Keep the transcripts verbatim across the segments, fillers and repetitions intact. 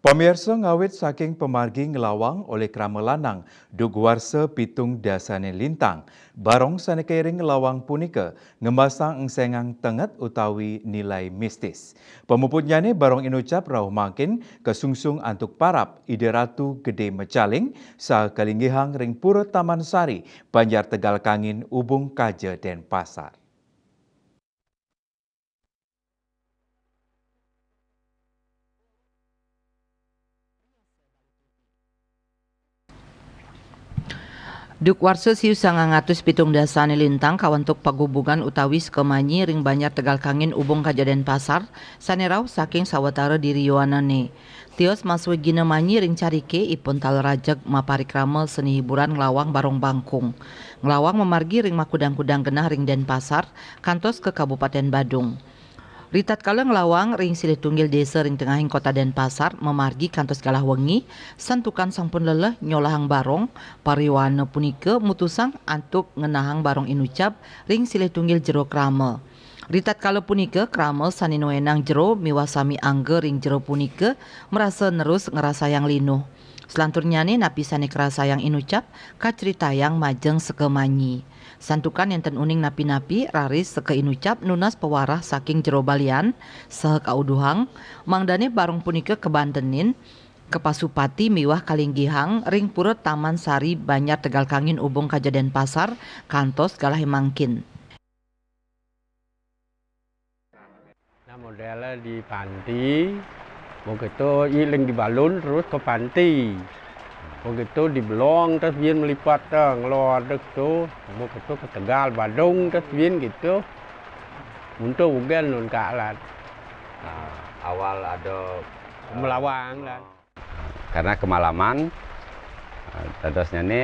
Pamirsa, ngawit saking pamargi nglawang olih krama lanang duk warsa pitung dasane lintang, barong sane kairing nglawang punika ngemasang engsengang tenget utawi nilai mistis. Pamuputnyane barong inucap rauh mangkin kasungsung antuk parab Ida Ratu Gede Mecaling saha kalinggihang ring Pura Taman Sari, Banjar Tegal Kangin, Ubung Kaja, Denpasar. Duk warsa siu sangang atus pitung dasane lintang kawentuk pagubugan utawi sekamanyi ring Banjar Tegal Kangin, Ubung Kaja, Denpasar, sane rauh saking sawatara diri yowanane. Tios maswegina manyi ring carike, ipun taler rajeg maparikrama seni hiburan nglawang barong bangkung. Nglawang mamargi ring makudang-kudang genah ring Denpasar, kantos ka Kabupaten Badung. Ritatkala nglawang ring silih tunggil desa ring tengahing kota Denpasar, mamargi kantos galah wengi, santukan sampun leleh nyolahang barong, pariwana punika mutusang antuk ngenahang barong inucap ring silih tunggil jero krama. Ritatkala punika, krama sane nuenang jero miwah sami angga ring jero punika marasa nerus ngrasayang linuh. Selanturnyane napi sane krasayang inucap kacritayang majeng seka manyi. Santukan nenten uning napi-napi, raris seka inucap nunas pawarah saking jero balian saha kauduhang, mangdane barong punika kabantenin, kapasupati miwah kalinggihang ring Pura Taman Sari, Banjar Tegal Kangin, Ubung Kaja, Denpasar, kantos galahe mangkin. Nah, modele di panti, begitu iling di balun terus ke panti. Begitu di belong terus biar melipat teh, ngelor dek tu, begitu ke Tegal, Badung terus biar gitu. Untuk ugen nun ke alat. Nah, awal ada melawang lah. Karena kemalaman, eh, dadosnyane,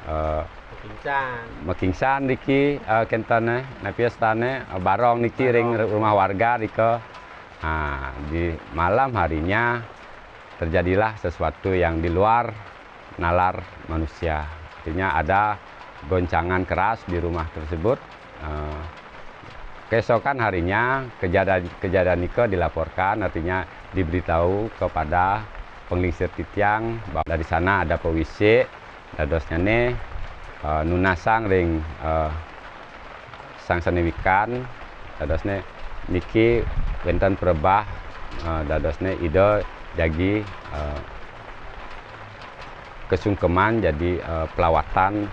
eh, Makincang. Makincang niki, eh, kenten, eh, napi astane, eh, barong niki ring rumah warga nika. Nah, di malam harinya terjadilah sesuatu yang di luar nalar manusia. Artinya ada goncangan keras di rumah tersebut. Eh, keesokan harinya kejadian, kejadian nika dilaporkan, artinya diberitahu kepada panglingsir titiang bahwa dari sana ada pawisik, dadosnyane, eh, nunasang ring, eh, sang sane wikan, dadosne niki wenten prebah, eh, dadosne Ida jagi, eh, kesungkeman jadi, eh, pelawatan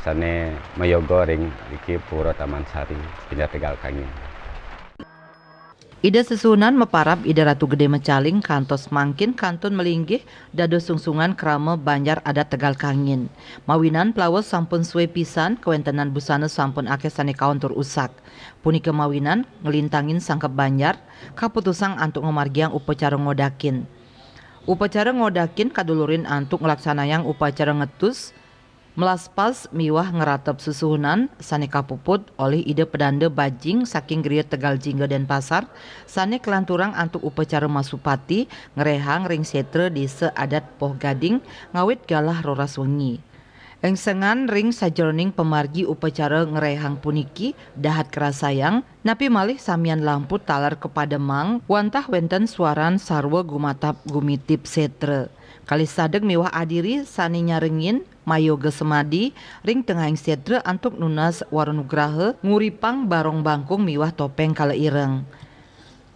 sane mayoga ring niki Pura Taman Sari, Banjar Tegal Kangin. Ida sesuhunan maparab Ida Ratu Gede Mecaling kantos mangkin kantun malinggih dados sungsungan krama banjar adat Tegal Kangin. Mawinan plawa sampun suwe pisan, kawentenan busana sampun akeh sane kaon tur usak. Punika mawinan nglintangin sangkep banjar, kaputusang antuk ngamargiang upacara ngodakin. Upacara ngodakin kadulurin antuk nglaksanayang upacara ngetus, melaspas miwah ngratep sesuhunan sane kapuput olih Ida Pedanda Bajing saking griya Tegal Jingga, Denpasar, sane kalanturang antuk upacara masupati ngrehang ring setra Desa Adat Poh Gading ngawit galah roras wengi. Engsengan ring sajeroning pamargi upacara ngrehang puniki dahat krasayang, napi malih samian lampu taler kapademang wantah wenten suaran sarwa gumatap gumitip setra. Kalih sadeg miwah adiri sane nyarengin mayoga semadi ring tengahing setra antuk nunas wara nugraha nguripang barong bangkung miwah topeng kala ireng.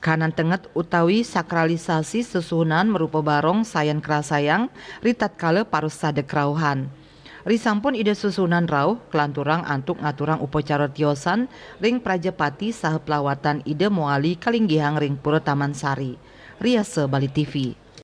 Kanan tenget utawi sakralisasi sesuhunan marupa barong sayan krasayang ritatkala parus sadeg rauhan. Risampun Ida sesuhunan rauh, kalanturang antuk ngaturang upacara tiosan ring prajapati saha pelawatan Ida mawali kalinggihang ring Pura Taman Sari. Riasa Bali T V.